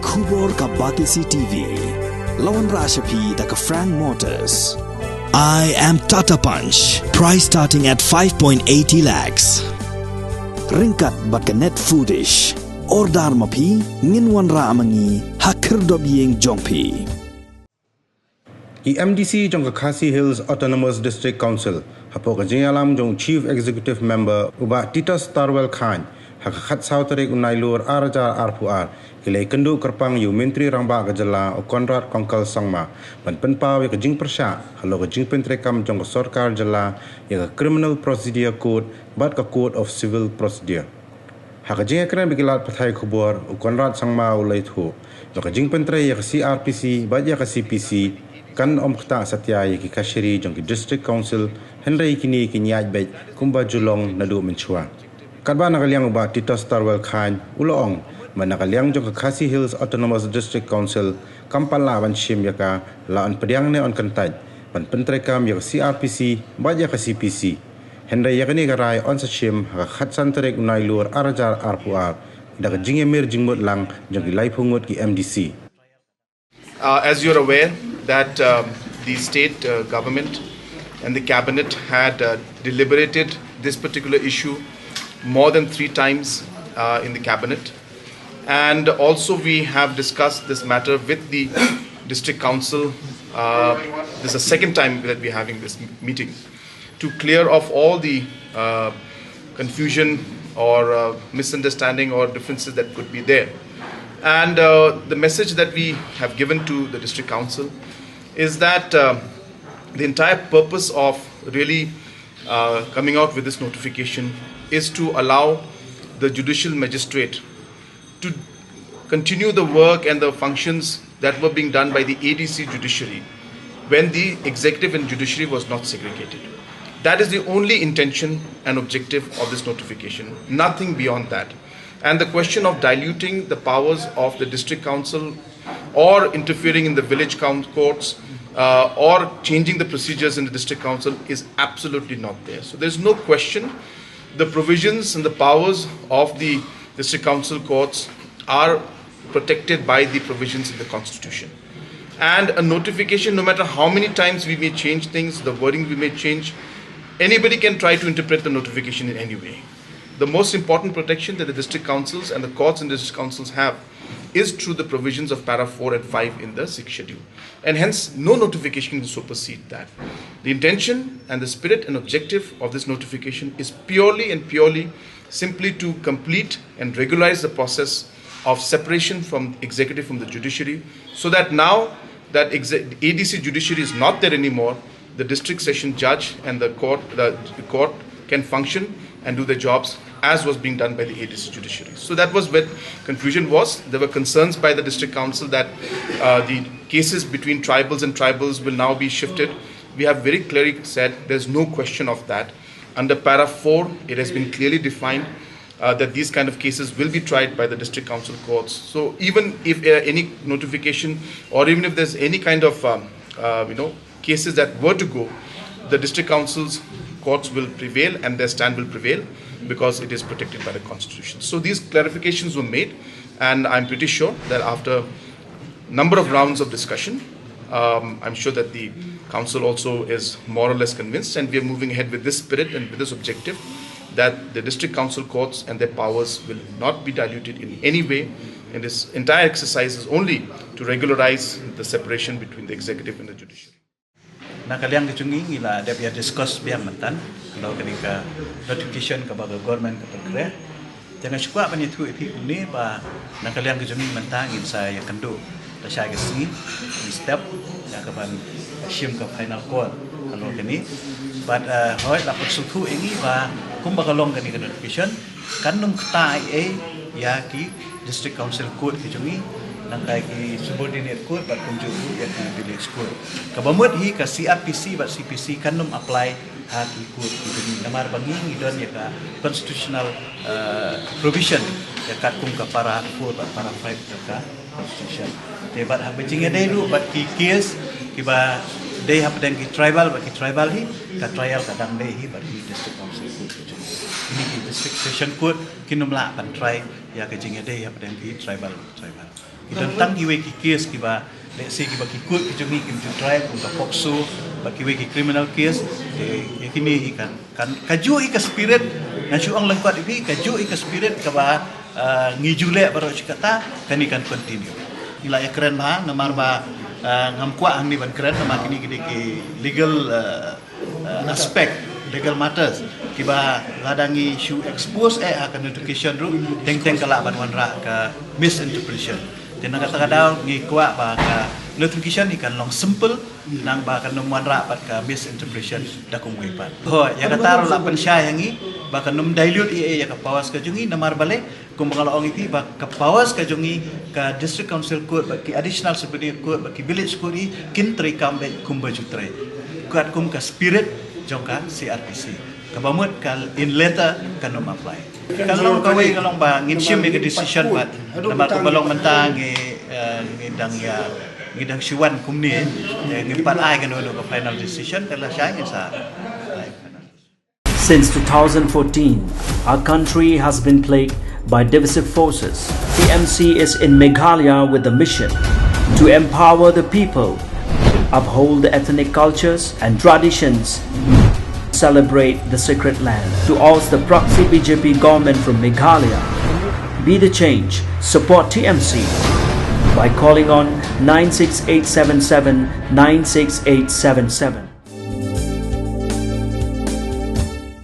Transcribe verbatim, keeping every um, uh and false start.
Khubor ka Batesi T V. La wanrah sha phi da ka Frank Motors. I am Tata Punch. Price starting at five point eighty lakhs. Ryngkat bad ka Net Foodish. Order ma phi, ngin wanrah ma ngi ha khyrdop ïing jong phi. Ki M D C jong ka Khasi Hills Autonomous District Council, hapoh ka jingïalam jong Chief Executive Member u Bah Titus Tarwel Chyne, ha ka khatsaw tarik u Nailur ar hajar arphew ar, ki la ïakynduh kyrpang ïa u Myntri Rangbah ka jylla u Conrad Kongkal Sangma ban pynpaw ïa ka jingpyrshah halor ka jingpyntreikam jong ka sorkar jylla ïa ka Criminal Procedure Code bad ka Code of Civil Procedure. Ha ka jingïakren bad ki lad pathai khubor, u Conrad Sangma u la ïathuh ba ka jingpyntrei ïa ka C R P C bad ïa ka C P C kan ym ktah satia ïa ki kashari jong ki District Council, hynrei kine kin ïaid beit kumba ju long naduh mynshuwa. Katba na ka liang u Bah Titus Tarwel Chyne u la ong ba na ka liang jong ka Khasi Hills Autonomous District Council kam pat lah ban shim ïa ka, la yn pdiang ne yn kyntait ban pyntreikam ïa ka C R P C bad ïa ka C P C. Hynrei ïa kane ka rai yn sa shim ha ka khatsan tarik u Nailur ar hajar arphew ar da ka jingïamir jingmut lang jong ki laiphew ngut ki M D C. Uh, as you're aware that um, the state uh, government and the cabinet had uh, deliberated this particular issue more than three times uh, in the cabinet, and also we have discussed this matter with the district council. Uh, this is the second time that we're having this m- meeting to clear off all the uh, confusion or uh, misunderstanding or differences that could be there. And uh, the message that we have given to the district council is that uh, the entire purpose of really uh, coming out with this notification is to allow the judicial magistrate to continue the work and the functions that were being done by the A D C judiciary when the executive and judiciary was not segregated. That is the only intention and objective of this notification, nothing beyond that. And the question of diluting the powers of the district council or interfering in the village coun- courts uh, or changing the procedures in the district council is absolutely not there. So there's no question the provisions and the powers of the district council courts are protected by the provisions in the constitution. And a notification, no matter how many times we may change things, the wording we may change, anybody can try to interpret the notification in any way. The most important protection that the district councils and the courts in district councils have is through the provisions of para four and five in the sixth schedule. And hence, no notification can supersede that. The intention and the spirit and objective of this notification is purely and purely simply to complete and regularize the process of separation from executive from the judiciary, so that now that exe- A D C judiciary is not there anymore, the district session judge and the court, the court can function and do their jobs as was being done by the A D C judiciary. So that was where confusion was. There were concerns by the district council that uh, the cases between tribals and tribals will now be shifted. We have very clearly said there's no question of that. Under para four, it has been clearly defined uh, that these kind of cases will be tried by the district council courts. So even if uh, any notification or even if there's any kind of um, uh, you know cases that were to go, the district council's courts will prevail and their stand will prevail because it is protected by the constitution. So these clarifications were made, and I'm pretty sure that after number of rounds of discussion, um, I'm sure that the council also is more or less convinced, and we are moving ahead with this spirit and with this objective that the district council courts and their powers will not be diluted in any way. And this entire exercise is only to regularize the separation between the executive and the judiciary. Na ka liang ka jong ngi ngi la dep ïa discuss biang mynta halor kane ka notification kaba ka government ka pynkreh. Te nga shu kwah ban ïathuh ïa phi kumne ba na ka liang ka jong ngi mynta ngin sa ïakynduh lashai ka sngi, ngi step ïa ka ban shim ka final call halor kane. Bad hooid la pynsngewthuh ïa ngi ba kumba ka long kane ka notification kan ym ktah ei ei ïa ki district council court ki jong ngi, nangta ki subordinate court bad kumjuh ruh ïa ki village court. Kaba mut hi ka C R P C bad C P C kan ym apply ha ki court ki jong ngi namar ba ngi ngi don ïa ka constitutional provision ïa katkum ka para four bad para five ka constitution. Te bad haba jingïadei ruh bad ki case kiba dei hapdeng ki tribal bad ki tribal hi, ka trial ka dang dei hi bad ki district council court ki jong ngi. Kine ki district session court kin ym lah ban try Ïa ka jingïadei hapdeng ki tribal, tribal. Ki don tang kiwei ki case kiba, let's say, kiba ki court ki jong ngi kim ju try kum ka POCSO bad kiwei ki criminal case. Te ïa kine hi kan, kan, kajuh hi ka spirit, ngan shu ong lyngkot ïa phi, kajuh hi ka spirit kaba, ah, ngi ju leh baroh shi katta, kane kan continue. Ngi la ïakren bha namar ba, ah, ngam kwah hangne ban kren namar kine ki dei ki legal, ah, uh, aspect, legal matters, kiba lada ngi shu expose eh ha ka notification ruh, teng teng ka lah ban wanrah ka misinterpretation. Te na kata ka daw ngi kwah ba ka notification hi kan long simple, nang ba kan ym wanrah pat ka misinterpretation da kumwei pat. Ho, ïa kata ruh la pynshai ha ngi ba kan ym dilute ei ei ïa ka powers ka jong ngi, namar balei, kumba nga la ong ïa phi ba ka powers ka jong ngi, ka District Council Court bad ki Additional Superior Court bad ki Village Court hi kin treikam beit kumba ju trei, katkum ka spirit jong ka C R P C. Kaba mut ka in letter kan ym apply. Ka long kawei ka long ba ngin shim ïa ka decision pat. Namar kumba long mynta ngi, eh, ngi dang ïa, ngi dang shu wan kumne, eh, ngim pat ai kano kano ka final decision, te lashai ngin sa ai final. Since two thousand fourteen, our country has been plagued by divisive forces. T M C is in Meghalaya with the mission to empower the people, uphold the ethnic cultures and traditions, celebrate the sacred land. To oust the proxy B J P government from Meghalaya, be the change, support T M C by calling on nine six eight seven seven nine six eight seven seven.